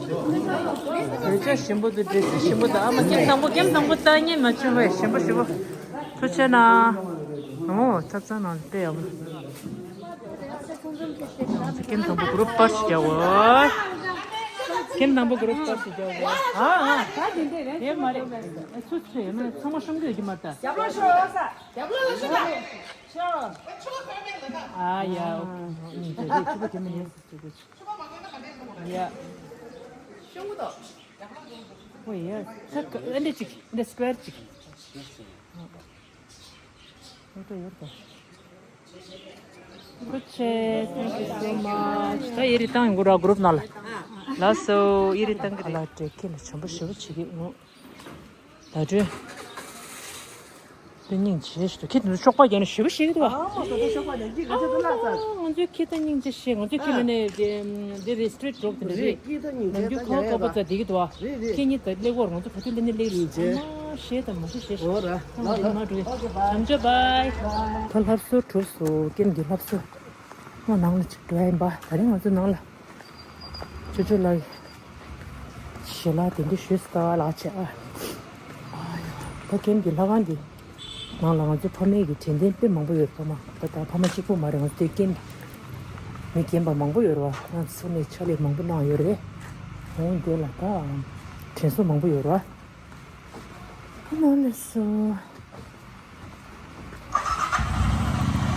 བེད་སྤྱོད་ཞིམ་པོ་འདུག་འབྲས་སིལ་ཞིམ་པོ་འདུག་ཨ་མ་ཀེམ་དང་པོ་ཀེམ་དང་པོ་ལྟ་ཉན་མ་བྱུང་བས་ཞིམ་པོ་ཞིམ་པོ། ཐུགས་རྗེ་གནང་། ཨོ་ཐབ་ཚང་ནང་དཔེ་ཡག་པོ། ཀེམ་དང་པོ་གུ་རུབ་པར་ཞིག་རྒྱག་དགོས། ཀེམ་དང་པོ་གུ་རུབ་པར་ཞིག་རྒྱག་དགོས། ཨ་ཨ། ད་དེ་འདྲས་རེད། དེ་མ་རེད། ཚུ་ཚུ་ཡོད་མེད་ཚང་མ་ཤོང་གི་ཡོད་ཀྱི་མ་རེད་ད། རྒྱབ་ལོགས་ཤོག་ས། རྒྱབ་ལོགས་ལ་ཤོག་ས། ཤོག་ཨ་ཡ། ཨོ་ཁེ། ཨ་ཡ། ཤོང་གི་འདུག་ཨོ་ཡ། ས་ཨ་འདྲས་ཅིག་འདྲས་སི་ཀོ་ཡར་ཅིག་ཡོད་དོ་ཡོད་དོ། ཐུགས་རྗེ་ཆེ། Thank you so much. ད་ཨེ་རི་བཏང་ཡོང་གི་ར་གུ་རུབ་ནང་ལ། ལགས་སོ་ཨེ་རི་བཏང་གི་རེད། ལ་སྤྲད་ཁྱེད་ལ་བྱམས་པོ་ཞེ་པོ་བྱེད་ཀྱི་འོང་། ད་དྲོད། དེ་སྙིང་རྗེ་ཞིག་ཏུ་ཁྱེད་ཚོ་ཤོག་པ་རྒྱག་ན་ཞེ་པོ་ཞིག་འདུག་ཨ། ཨ་མ་ད་ཤོག་པ་རྒྱག་གི་ག་ཚོད་ལ་ས། ང་ཚོའི་ཁྱེད་ད་སྙིང་རྗེ་ཞེ་ང་ཚོའི་ཁྱེད་ལ་ནས་དེ་རེ་སི་ཊི་རིག་འགྲོ་གི་དེ་རེད། ཁྱེད་ད་སྙིང་རྗེ་ད་ཁྱེད་ཉིད་ད་ལེགས་བོར་ང་ཚོ་བ་ཐུ་ལེ་ནི་ལེགས་ཡིན་ཅེ། ཨ་མ་ཞེ་ད་མ་ཞེ་ཞེ་ཞེ། འོ་ར། ད་ང་ཚོ་མ་འགྲོ་ཡ། བྱམས་ཆོས་བྷའི། ད་ལྷ་གསོལ་གྲུབ་སོང་ཀེམ་གྱི་ལྷ་གསོལ། ང་ནང་ལ་ཅིག་འགྲོ་ཡ་ཡིན་པ། ད་རིང་ང་ཚོ་ནང་ལ། ཅོ་ཅོ་ལགས། ཞལ་ལག་དེ་འདྲ་ཞུས་ཀ་ལགས་བྱས་ཨ། ཨ་ཡ། ད་ཀེམ་གྱི་ལྷ་ཁང་འདི། ནང་ལ་ང་ཚོ་ཕ་མེས་ཀྱི་དྲན་རྟེན་དཔེ་མང་པོ་ཡོད་རེད་ཕ་མ། ད་ད་ཕ་མ་གཅིག་པོ་མ་རེད། ང་ཚོ་དེ་ཀེམ་གྱི་མི་རྒན་པ་མང་པོ་ཡོད་རེད་བ། ང་ཚོ་ནས་ཕྱག་ལས་མང་པོ་གནང་ཡོད་རེད། འོང་དེ་ལ་ད། དྲན་གསོ་མང་པོ་ཡོད་རེད་བ། ཁོ་ན་ལས་སོ།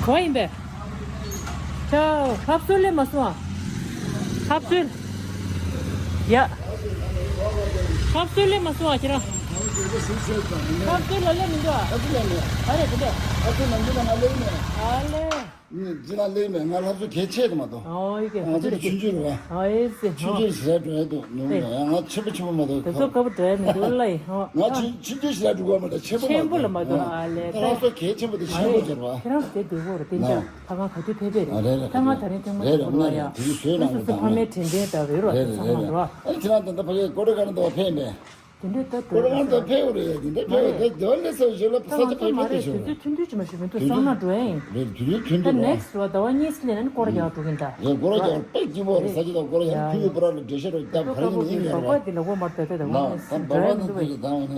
གང་ཡིན་པས། ཅའོ་ལྷ་གསོལ་ལས་མ་སོང་ཨ། ལྷ་གསོལ། ཡ། ལྷ་གསོལ་ལས་མ་སོང་ཨ་ཁྱེད་རང་། ལྷ་གསོལ་ལ་ལས་མི་འདུག་ཨ། ཨ་ཙི་ལས་མེད། ཨ་རེ་དེ་འདྲས། ཨ་ཙི་ནམ་རྒྱུན་ལ་ང་ལས་མེད། ཨ་ལས། ངས་ཅི་ལ་ལས་མེད། ང་ལྷ་གསོལ་གལ་ཆེ་དུ་མ་གཏོགས། ཨོ་ཡི་གེ་ང་ཚོ་ལ་ཆུང་ཆུང་རེད་བ། ཨ་ཡེ་སི་ཆུང་ཆུང་ཞེ་དྲག་འགྲོ་ཡ་འདུག་ནུ་ཡ་ང་ཆེན་པོ་ཆེན་པོ་མ་གཏོགས། དེ་ཚོ་དཀར་པོ་འགྲོ་ཡ་མི་འདུག་ལ་ཡི་ཧོ། ང་ཆུང་ཆུང་ཆུང་ཞེ་དྲག་འགྲོ་ག་མ་གཏོགས་ཆེན་པོ་མ་གཏོགས། ཆེན་པོ་ལ་མ་གཏོགས་ཨ་ལས། ད་ལྷ་གསོལ་གལ་ཆེན་པོ་དེ་ཆེན་པོ་ཟེར་བ། ཁྱེད་རང་དེ་འདུག་གོ་རེད་དེ་འདྲ་ད་ང་ག་དུས་ཕེབས་ཕེབས་རེད། ད་ང་ད་རིང་ཐེངས་མ་རེད་རེད་ཐུག་ལ་ཡ། དེ་གི་ཞོལ་ནང་སོ་སོ་ཕ་མའི་དྲན་རྟེན་ལྟ་བུ་རོ་དེ་ཚང་མ་འགྲོ། ཨ་ཁྱེད་རང་ད་ལྟ་ཕ་གིའི་ཀོ་རེ་ག་རེ་འདུག་ཕེབས་མེད། དེ་འདྲའི་ལྟ་ཁོ་རང་ད་ཕེབས་རེད། དེ་འདྲ་ཕེབས་རེད། དེ་དོན་ལས་སོ་ཞོ་ལ་ས་ཆ་ཕེབས་ཀྱི་ཞོ། དུས་ཚོད་ཐུང་ཐུང་ཅིག་མ་ཞིག་མི་འདུག་སང་ན་འགྲོ་ཡ་ཡིན། རེད་དུས་ཚོད་ཐུང་ཐུང་། ད་ནེག་སི་ཊི་ར་ཟླ་བ་གཉིས་ལས་ནི་སྐོར་རྒྱག་འགྲོ་གིན་ད། རེད་སྐོར་རྒྱག་དཔེ་སྐྱིད་པོ་རེད། ས་ཆ་དང་སྐོར་རྒྱག་ཁུལ་གྱི་པུ་ར་ལ་འགྲེལ་བཤད་རོགས་ད་བར་ཡིན་ཡིན་རེད། ལ་ད་འབའ་བ་ད་དེ་ལ་དགོས་མ་རེད་ད་དེ་ད་ང་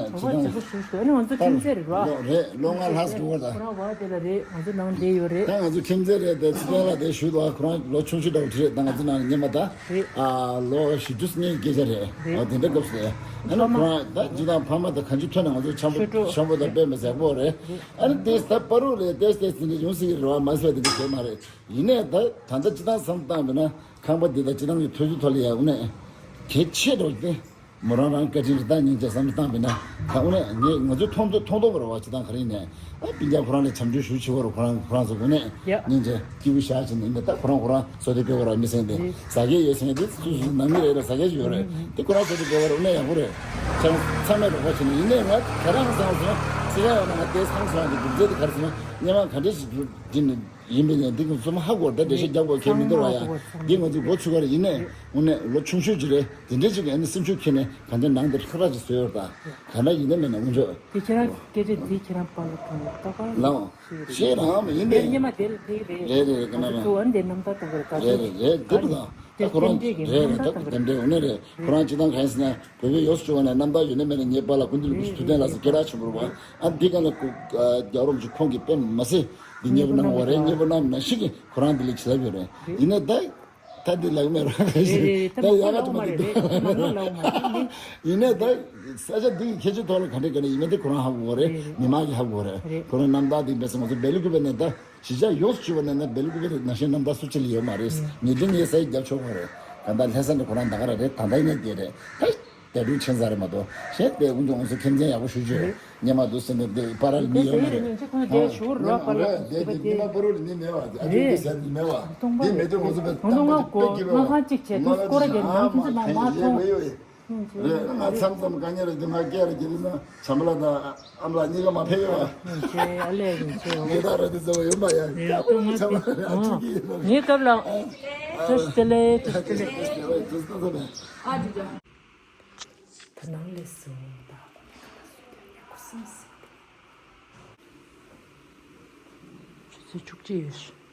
ཚོ་ཁྱིམ་མཚེས་རེད་རོ། རེད་ལོ་ལྔ་ལྷག་ཙམ་འགྲོ་བ་ད། ཁོ་རང་བ་དེ་ལ་རེད་ང་ཚོ་ནང་བསྡད་ཡོད་རེད། ད་ང་ཚོ་ཁྱིམ་མཚེས་རེད་དེ་ཚེ་བརྟན་ལགས་དེ་ཞུས་འདུག་ཁོ་རང་ལོ་ཆུང་ཆུང་འདྲ་བོ་དེ་རེད། ད་ང་ཚོ་ནང་ཉི་མ་ད། རེད། ཨ་ལོ་བཞི་བཅུ་ནས་སྐད་ཆ་རེད། རེད། ཨ་དེ་འདྲ་སྐབས་སུ་རེད། ཨ་ནི་ཕ་མ། ཁོ་རང་ད་ཇི་ལྟར་ཕ་མ་དང་གང་ཅི་ཐོན་ན་ང་ཚོ་འཆམ་པོ་ཆོས་གྲོགས་འཆམ་པོ་དང་དཔེ་མི་ཟད་པོ་རེད། རེད། ཨ་ནི་དེ་ད་པ་རུ་ལས་ཏེས་ཏེས་དེ་འདྲ་ཡོང་སྲིད་ཀྱི་རེད་བ། མ་ཟད་དེ་འདྲ་གལ་མ་རེད། ཡིན་ནའི་ད་ད་ལྟ་ཇི་ལྟར་བསམ་བཏང་བས་ན་ཁང་པ་འདི་དང་ཇི་ལྟར་གྱི་ཐོས་རྒྱུ་ཐོག་ལ་ཡ་འོ་ནས་གལ་ཆེ་འགྲོ་གི་དེ། མོ་རང་རང་བཀའ་དྲིན་རེད། ད་སྙིང་རྗེ་བསམ་བློ་བཏང་བས་ན། ད་དངོས་གནས་ངས་ང་ཚོས་མཐོང་ཐོས་མཐོང་རྟོགས་པ་རེད་བ། ཅི་དང་ག་རེ་ཡིན་ནའི། ཨ་སྤུན་ཀྱག་ཁོ་རང་ལ་བྱམས་སྐྱོང་ཞུ་ཆེ་བ་རུ་ཁོ་རང་ཁོ་རང་ཚོ་དངོས་གནས་ཡ། སྙིང་རྗེ་སྐྱིད་པོ་བཞག་བྱས་ནས་ཡིན་ནའི། ད་ཁོ་རང་ཁོ་རང་བཟོ་དེ་དཔེ་བ་ར་མི་སེང་སྟེ་ཟ་སྐལ་ཡོད་སེང་དེ་སུ་སུ་ནང་མི་རེ་རེ་ཟ་སྐལ་ཞིག་ཡོད་རེད། དེ་ཁོ་རང་བཟོ་དེ་དཔེ་བ་ར་དངོས་གནས་ཡག་པོ་རེད། ཚང་ཚང་མས་རོགས་པ་བྱས་ནས་ཡིན་ནའི་ང་ག་རང་བསམ་སོང་། སི་ཡ་ཡོད་ན་ང་དེ་ཚང་སོང་། དེ་སྒྱུ་རྩལ་དེ་ག་རེ་ཟེར་ན་སྔོན་མ་ག་འདྲ་ཞིག་སྒྱུར་དེ་ནི་ཡིན་པས་ནས་འདི་གི་ཚོ་མ་ཧ་གོ་བར་ད་འགྲེལ་བཤད་རྒྱག་དགོས་གལ་མི་འདུག་བ་ཡ། འདི་ང་ཚོའི་མགོ་ཚུགས་ཀ་རེ་ཡིན་ནའི་དངོས་གནས་ལོ་ཆུང་ཤོས་ཅིག་རེད། དེ་འདྲའི་ཅིག་གི་ཨ་ནི་སེམས་ཤུགས་ཁྱེར་ནས་གང་ཅི་ནང་དེར་ཁ་ར་ཅིག་བཟོས་ཡོད་ད། ག་འདྲ་ཡིན་ནའི་མེད་ན་དངོས་འཇོག་དེ་ཁྱེད་རང་སྐད་ཆ་འདི་ཁྱེད་རང་པ་ལ་གང་ལ་ལྟ་ག་ལའོ། ཤེས་རང་མ་ཡིན་ནའི། སྔོན་མ་དེ་ལ་ཕེབས་རེད། རེད་རེད་རེད། ང་ཚོ་ཚོ་བ་འདི་རྣམ་ཐར་གཏོང་གི་རེད། ག་ཚོད་རེད་རེད་རེད། འདི་རེད་ད། ད་ཁོ་རང་རྟེན་འབྲེལ་གྱི་རེད་རྣམ་རེད། ཐར་ད་གཏོང་གི་རྟེན་འབྲེལ་འོ་ནས་རེད། ཁོ་རང་སྤྱི་བཏང་གང་ཡིན་ཟེར་ན་བོད་པའི་ཡོངས་སུ་གྱུར་པ་ནས་རྣམ་དག་ཡོད་ནས་མེད་ནས་ངའི་པཱ་ལགས་སྐུ་མདུན་རིན་པོ་ཆེ་ཐུབ་བསྟན་ལགས་སུ་སྐད་གྲགས་ཆེན་པོ་རེད་བ། ཨ་འདི་ག་ལ་སྐུ་རྒྱལ་བ་རིན་པོ་ཆེ་ཁོང་གིས་དཔེ་མ་སྲིད་འདི་མཉེས་པོ་གནང་བ་རེད། མཉེས་པོ་གནང་མ་ཤི་གི་ཁོ་རང་འདི་ལ་བྱེད་ལབ་ཡོད་རེད། ཡིན་ནའི་ད་ད་འདི་ལག་མེད་རང་རེད། ད་ཡག་ག་ཅུང་མ་འདི་འདུག་ཡིན་ནའི་ད་ས་ཆ་འདི་གི་ཁྱད་ཆོས་ཐོག་ལ་ག་འདྲ་ག་འདྲ་ཡིན་མིན་དེ་ཁོ་རང་ཧ་གོ་གི་རེད། མི་མང་གིས་ཧ་གོ་གི་རེད། ཁོ་རང་རྣམ་དག་འདི་དཔེ་སྲིད་ང་ཚོ་སྦེལ་ཀོབ་ནས་ད། གཞིས་ཆགས་ཡོངས་སུ་གྱུར་པ་ནས་ན་སྦེལ་ཀོབ་ནང་བཞིན་རྣམ་དག་སུ་གཅིག་ལ་ཡོད་མ་རེད། ངེས་འབྱུང་ངས་ས་ཡི་རྒྱབ་ཆོག་པ་རེད། གང་ལྟར་ལྷ་ས་འདི་ཁོ་རང་ད་ག་རང་རེད། ད་ལྟ་ཡིན་ན་དེ་རེད། ཧེ། དེ་འདྲ་ཆེན་ས་རེད་མ་གཏོགས་གཞན་དེ་དབུ་འཇོག་ང་ཚོ་ཁྱིམ་མཚེས་ཡག་པོ་ཞུ་རྒྱུ་ཉེ་མ་འདུག་ཟེར་ནས་དེ་པ་ར་ལ་མི་ཡོད་མ་རེད། ཉིན་གཅིག་ཁོང་དེ་ཞུ་རོགས་པ་ལ་དེ་དེ་ཉི་མ་པ་རུ་ལ་མི་མེད་བ། ཨ་ཅེ་དེ་ཟེར་མི་མེད་བ། འདི་མེད་དུས་ང་ཚོ་བས་ད་ང་ཁ་ཅིག་བྱས་དུས་སྐོར་ར་རྒྱབ་ནང་ཁྱིམ་མཚེས་མ་མ་མཐོང་། རེད། ང་མཚམས་མཚམས་དཀའ་ངལ་རེ་འདུག་ང་སྐད་རེ་རྒྱག་ན་བྱམས་པ་ལགས་དང་ཨ་མ་ལགས་གཉིས་ཀ་མ་ཕེབས་ཡོད་པ། ངས་ད་ར་དེ་ཚོ་ཡོད་མ་ཡ། ཡ་ཏོ་ང་ཚོ་ངའི་སྐབས་ལ་བཀྲ་ཤིས་བདེ་ལེགས། བཀྲ་ཤིས་བདེ་ལེགས། ད་ནང་ལས་སོང་ད། ཁོ་ནི་ཁ་ལག་སུ་རྒྱག་ཉག་ཁོ་སེམས་སེ། ཆུ་ཚོད་བཅུ་གཅིག་ཡོད་ཤག